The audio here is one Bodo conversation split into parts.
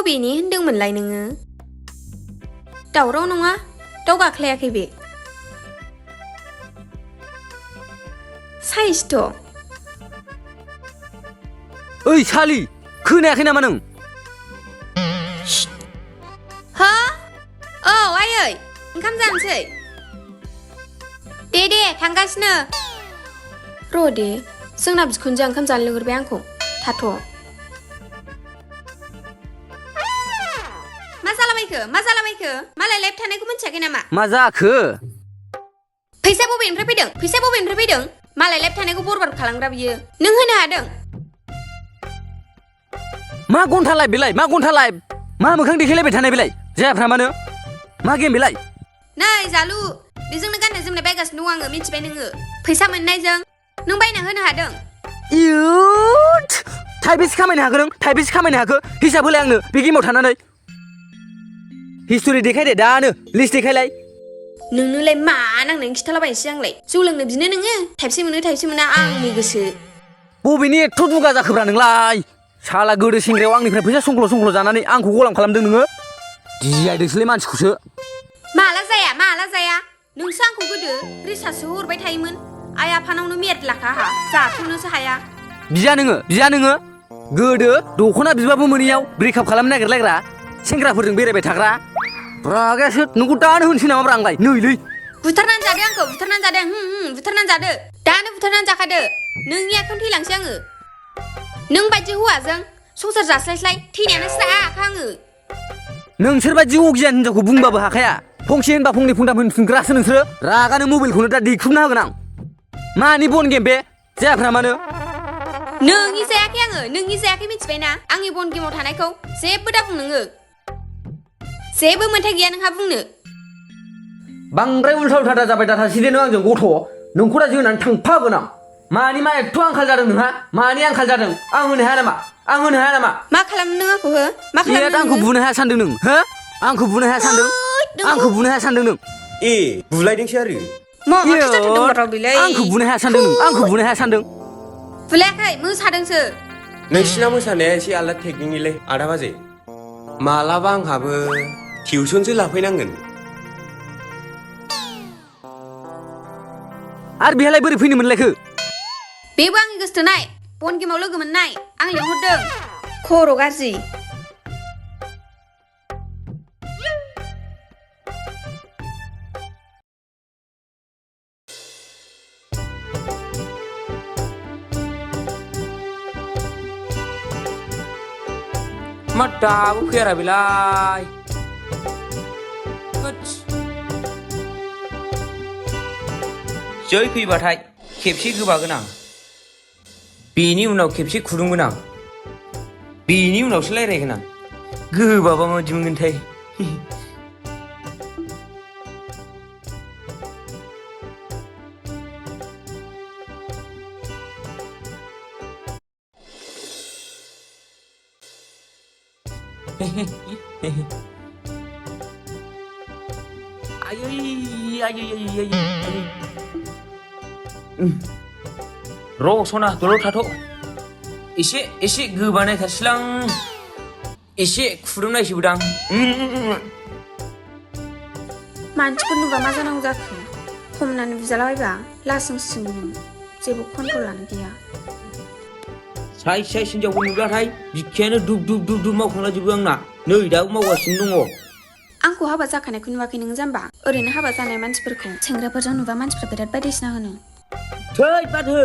बबेनि होनदोंमोनलाय नोङो? दावराव नङा, दाउ गाख्लायाखै बे। साइसथ'। ओइ सालि, खोनायाखै नामा नों? हा? औ आयै, ओंखाम जानोसै। दे थांगासिनो। र' दे, जोंना बिखुनजोआ ओंखाम जानो लिंहरबाय आंखौ। थाथ'। मा जालाबायखो? मालाय लाइभ थानायखौ मिन्थियाखै नामा? मा जाखो? फैसा बबेनिफ्राय फैदों? मालाय लाइभ थानायखौ बरबाद खालामग्रा बियो। नों होनो हादों? मा घन्टा लाइभ बेलाय? मा घन्टा लाइभ? मा मोखां देखायलायबाय थानाय बेलाय? जायाफ्रा मानो? मा गेम बेलाय? नै जालु, बेजोंनो गाननाय जोमनाय बायगासिनो दं आङो, मिथिबाय नोङो? फैसा मोननायजों नों बायना होनो हादों? इयुथ! थाइबेसे खामायनो हाखो नों? थाइबेसे खामायनो हाखो? हिसाब होलाय आंनो बे गेमाव थानानै। हिस्ट'रि देखायदे दानो, लिस्ट देखायलाय। नोंनोलाय मा नांनायनि खिथालाबायनोसै आंलाय? जौ लोंनो बिनो नोङो? थाइबेसे मोना आंनि गोसो। बबेनि एथ' दुगा जाखोब्रा नोंलाय? साला गोदो सेंग्रायाव आंनिफ्राय फैसा संख्ल' जानानै आंखौ गलाम खालामदों नोङो? दियायदोंसोलै मानसिखौसो। माला जाया? नोंसो आंखौ गोदो रिसार्चसो हरबाय थायोमोन। आइ आफानावनो मेरलाखा आहा, जाथ'नोसो हाया। बिया नोङो? गोदो दख'ना बिबाबो मोनैयाव ब्रेकआप खालामनो नागिरलायग्रा, सेंग्राफोरजों बेरायबाय थाग्रा। रागायासो नोंखौ दानो होनसै नामाब्रा आंलाय? नैलै। बुथारनानै जादो आंखौ, बुथारनानै जादो। दानो बुथारनानै जाखादो। नोंनि आखायावनो थैलांसै आङो। नों बायदि हौवाजों संसार जास्लायस्लाय थैनायानो स्राखा आङो। नोंसोर बायदि अगियान हिनजावखौ बुंबाबो हाखाया। फंसे होनबा फंनै फंथाम होनफिनग्रासो नोंसोरो। रागानो मबाइलखौनो दा देख्रुबना होगोन आं। मानि बन गेम बे? जायाफ्रा मानो? नोंनि जायाखै मिथिबाय ना? आंनि बन गेमाव थानायखौ जेबो दा बुं नोङो। जेबो मोन्थाय गैया नोंहा बुंनो। बांद्राय उल्था दा जाबाय थासिदे नों आंजों गथ'। नोंखौ दा जोनानै थांफागोन आं। मानि मा एथ' आंखाल जादों नोंहा? मानि आंखाल जादों? आं होनो हाया नामा? मा खालामनो नों आंखौ हो? मा खालामनो नोङो? आंखौ बुनो हाया सानदों नों? हो? आंखौ बुनो हाया सानदों नों? ए बुलायदोंसो आरो। माथो जाथारदों राव बेलाय? आंखौ बुनो हाया सानदों? बुलायाखै, मोसादोंसो। नोंसिना मोसानाया एसे आलदा टेकनिकनिलै आदा बाजै। मालाबा आंहाबो टिउसनसो लाफैनांगोन। आरो बेहालाय बोरै फैनो मोनलायखो? बेबो आंनि गोसोथोनाय। बन गेमाव लोगो मोननाय। आं लिंहरदों। खर' गाज्रि। मा दाबो फैयारा बेलाय? जै फैबाथाय खेबसे गोबागोन आं, बेनि उनाव खेबसे खुदुंगोन आं, बेनि उनावसो रायज्लायगोन आं। गोबाबा माबायदि मोनगोनथाय? र' सना दलर थाथ'। एसे गोबानायथारसैलां। एसे खुदुंनायसैबोदां। मानसिफोर नुबा मा जानांगौ जाखो? हमनानै बुजालाबायबा लासिंसिं जेबो कन्ट्रलानो गैया। साइज हिनजावखौ नुब्लाथाय बिखायानो दुब मावखांला जोबो आंना। नै दाबो मावगासिनो दङ। आंखौ हाबा जाखानायखौ नुवाखै नों जाम्बा? ओरैनो हाबा जानाय मानसिफोरखौ सेंग्राफोरजों नुबा मानसिफ्रा बिराद बायदिसिना होनो। थै बाद हो।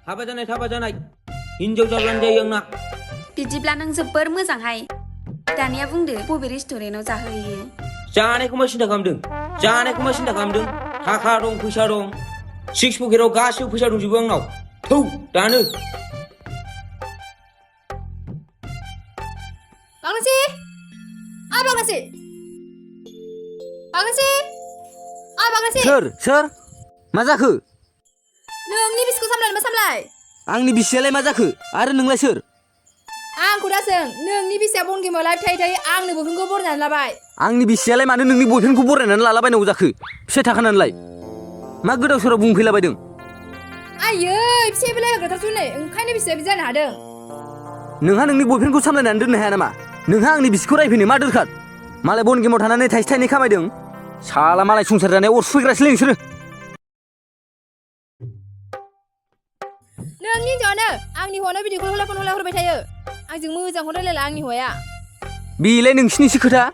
हाबा जानाय हिनजाव जाब्लानो जायो आंना। बिदिब्ला नों जोबोर मोजांहाय। दानिया बुंदो बबे रेस्टुरेन्टाव जाहैयो? जानायखौ मा सिन्था खालामदों? थाखा दं, फैसा दं। सिक्स पकेटाव गासिबो फैसा दंजोबो आंनाव। थौ दानो। सोर? मा जाखो? नोंनि बिसिखौ सामलाय मा सामलाय? आंनि बिसियालाय मा जाखो? आरो नोंलाय सोर? आंखौ दा सों। नोंनि बिसिया बन गेमाव लाइभ थायै आंनो बयफ्रेन्डखौ बरायनानै लाबाय। आंनि बिसियालाय मानो नोंनि बयफ्रेन्डखौ बरायनानै लालाबायनांगौ जाखो? फिसाइ थाखानानैलाय मा गोदाव सोराव बुंफैलाबायदों? आयै फिसाइ बिलाइ होग्राथारसै नै, ओंखायनो बिसिया बिदि जानो हादों। नोंहा नोंनि बयफ्रेन्डखौ सामलायनानै दोननो हाया नामा? नोंहा आंनि बिसिखौ रायफैनो मा दरखार मालाय बन गेमाव थानानै थाइसे थाइनै खामायदों साला मालाय संसार जानायाव अर सुफैग्रासोलै नोंसोरो नोंनि हिन्जावानो आंनि हौवानो बिदि कल फन हरबाय थायो आंजों मोजांखौनो रायलायला आंनि हौवाया बेलाय नोंसिनिसो खोथा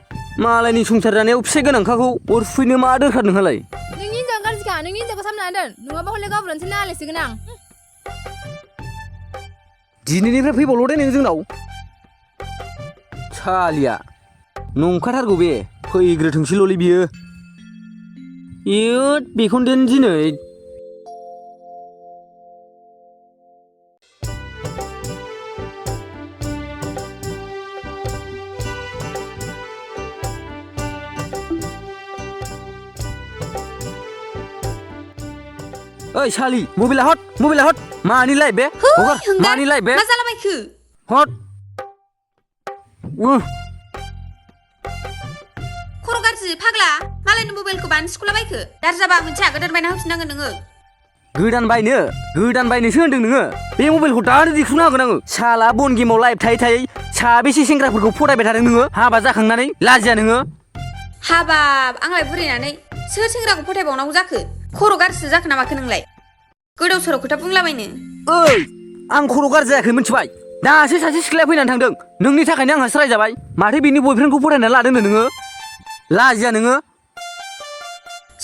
मालायनि संसार जानायाव फिसाइ गोनांखाखौ अर सुफैनो मा दरखार नोंहालाय नोंनि हिन्जावा गाज्रिखा नोंनि हिन्जावखौ सामना दोन नङाबा हले गाबोनसो नालायसिगोन आं दिनैनिफ्राय फैबावल' दे नों जोंनाव सालिया नंखाथारगौ बे फैग्रोथोंसैल'लै बियो इयो बेखौनो देन दिनै ओइ सालि मबाइला हट मानि लाइफ बे हगार मानि लाइफ बे मा जालाबायखो हट खर' गाज्रि फाग्ला मालायनि मबाइलखौ बानो सिख'लाबायखो गाज्रि जाबा मिथिया गोदान बायना होफिननांगोन नोङो गोदान बायनोसो होनदों नोङो बे मबाइलखौ दानो दिखुनो हागोन आङो साला बन गेमाव लाइभ थायै साबेसे सेंग्राफोरखौ फरायबाय थादों नोङो हाबा जाखांनानै लाजिया नोङो हाबाब आंलाय बुरैनानै सोर सेंग्राखौ फोथायबावनांगौ जाखो खर' गाज्रिसो जाखो ना माखो नोंलाय गोदाव सोराव खोथा बुंलाबायनो ओइ आं खर' गाज्रि जायाखै मिथिबाय दासो सासे सिख्लाया फैनानै थांदों नोंनि थाखायनो आंहा स्रायजाबाय माथो बिनि बयफ्रेन्डखौ फरायनानै लादोंनो नोङो लाजिया नोङो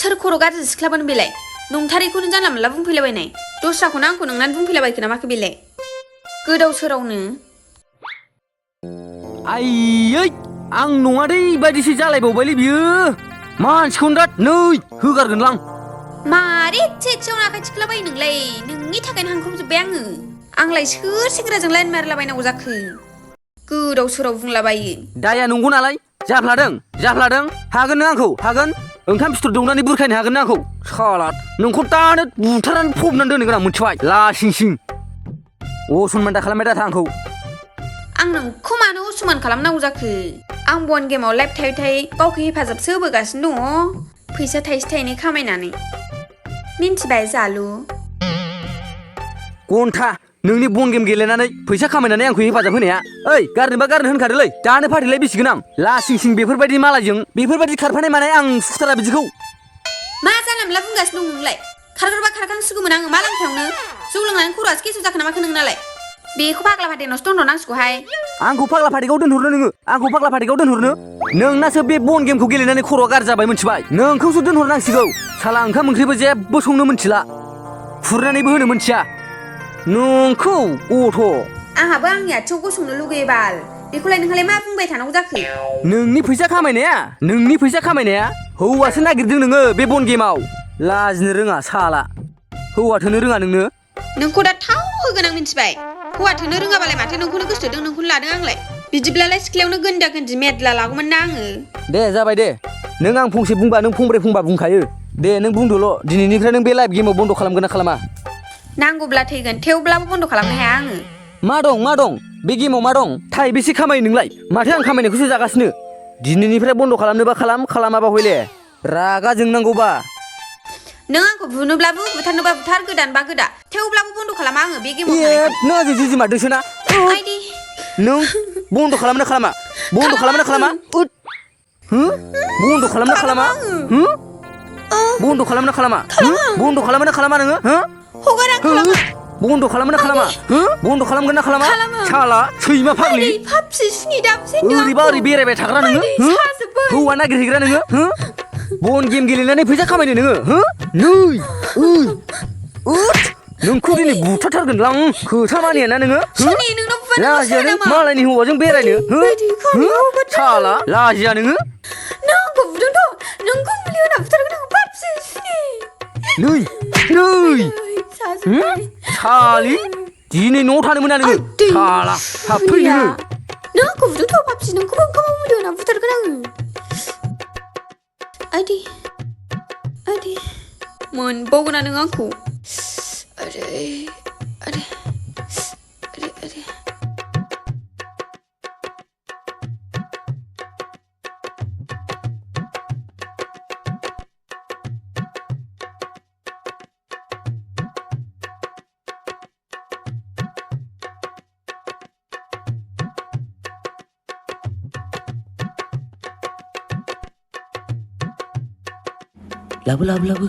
सोर खर' गाज्रि सिख्लामोन बेलाय नंथारैखौनो जानला मोनला बुंफैलाबायनाय दस्राखौनो आंखौ नोंनानै बुंफैलाबायखो ना माखो बेलाय गोदाव सोरावनो आइयै आं नङा दै बायदिसो जालायबावबायलै बियो मानसिखौनो दा नै होगारगोनलां मारै एसेयावनो आखाइ थिखोलाबायो नोंलाय नोंनि थाखायनो हांख्रबजोब्बाय आंलाय सोर सेंग्राजों लाइन मारिलाबायनांगौ जाखो गोदाव सोराव बुंलाबायो दाया नंगौ नालाय जाफ्लादों हागोन नों आंखौ हागोन ओंखाम फिथर दौनानै बुरखायनो हागोन नों आंखौ सालाद नोंखौ दानो बुथारनानै फबनानै दोनगोन आं मिथिबाय लासिंसिं असनमान दा खालामबाय दा आंखौ आं नोंखौ मानो असमान खालामनांगौ जाखो आं बन गेमाव लाइभ थायै गावखौ हेफाजाबसो होबोगासिनो दङ फैसा थाइसे थाइनै खामायनानै मिन्थिबाय जालु घन्टा नोंनि बन गेम गेलेनानै फैसा खामायनानै आंखौ हेफाजाब होनाया ओइ गारनोबा गारनो होनखादोलै दानो फारिलाय बेसिगोन आं लासिंसिं बेफोरबायदि मालायजों बेफोरबायदि खारफानाय मानाय आं सुथारा बिदिखौ मा जानला मोनला बुंगासिनो दं नोंलाय खारग्रोबा खारखांसिगौमोन आङो मा लांखायावनो जौ लोंनानै खर'आसो गेसु जाखो ना माखो नोंनालाय बेखौ फाग्ला फाथैनावसो दोनहरनांसिगौहाय आंखौ फाग्ला फाथैगाव दोनहरनो नोङो आंखौ फाग्ला फाथैगाव दोनहरनो नोंनासो बे बन गेमखौ गेलेनानै खर'आ गाज्रि जाबाय मिथिबाय नोंखौसो दोनहरनांसिगौ साला ओंखाम ओंख्रिबो जेबो संनो मिथिला खुरनानैबो होनो मिथिया नोंखौ गथ' आंहाबो आंनि आथिङाव गसंनो लुगैयो बाल बेखौलाय नोंहालाय मा बुंबाय थानांगौ जाखो नोंनि फैसा खामायनाया हौवासो नागिरदों नोङो बे बन गेमाव लाजिनो रोङा साला हौवा थोनो रोङा नोंखौ दा थाव होगोन आं मिथिबाय हौवा थोनो रोङाबालाय माथो नोंखौनो गोसोथोदों नोंखौनो लादों आंलाय बिदिब्लालाय सिख्लायावनो गोन्दा गोन्दि मेदला लागौमोन ना आङो दे जाबाय दे नों आं फंसे बुंबा नों फंब्रै फंबा बुंखायो दे नों बुंदोल' दिनैनिफ्राय नों बे लाइभ गेमाव बन्द' खालामगोन ना खालामा नांगौब्ला थैगोन थेवब्लाबो बन्द' खालामनो हाया आङो मा दं बे गेमाव मा दं थाइबेसे खामायो नोंलाय माथो आं खामायनायखौसो जागासिनो दिनैनिफ्राय बन्द' खालामनोबा खालामाबा हयले रागा जोंनांगौबा नों आंखौ बुनोब्लाबो बुथारनोबा बुथार गोदानबा गोदा थेवब्लाबो बन्द' खालामा आङो बे गेमाव थानायखौ नों आंजों जुजिमारदोंसोना आइदि नों बन्द' खालामना खालामा बन्द' खालामना खालामा बन्द' खालामना खालामा बन्द' खालामना खालामा बन्द' खालामना खालामा नोङो हगार आं खालामा बन्द' खालामना खालामा बन्द' खालामगोन ना खालामा साला सैमा फाग्लि फाबसि सुनि दाबसि ओरैबा ओरै बेरायबाय थाग्रा नोङो हौवा नागिरहैग्रा नोङो बन गेम गेलेनानै फैसा खामायनो नोङो नोंखौ दिनै बुथारथारगोनलां खोथा मानिया ना नोङो लाजिया नों मालायनि हौवाजों बेरायनो साला लाजिया नोङो नोंखौ बुदोंथ' नोंखौ मुलि होना बुथारगोन आं फाबसि सुनि सालि दिनै न'आव थानो मोना नोङो साला हाबफै नोङो नों आंखौ बुदोंथ' फाबसि नोंखौबो ओंखामाव मुलि होना बुथारगोन आङो आइदि मोनबावगोना नों आंखौ आरे लाबो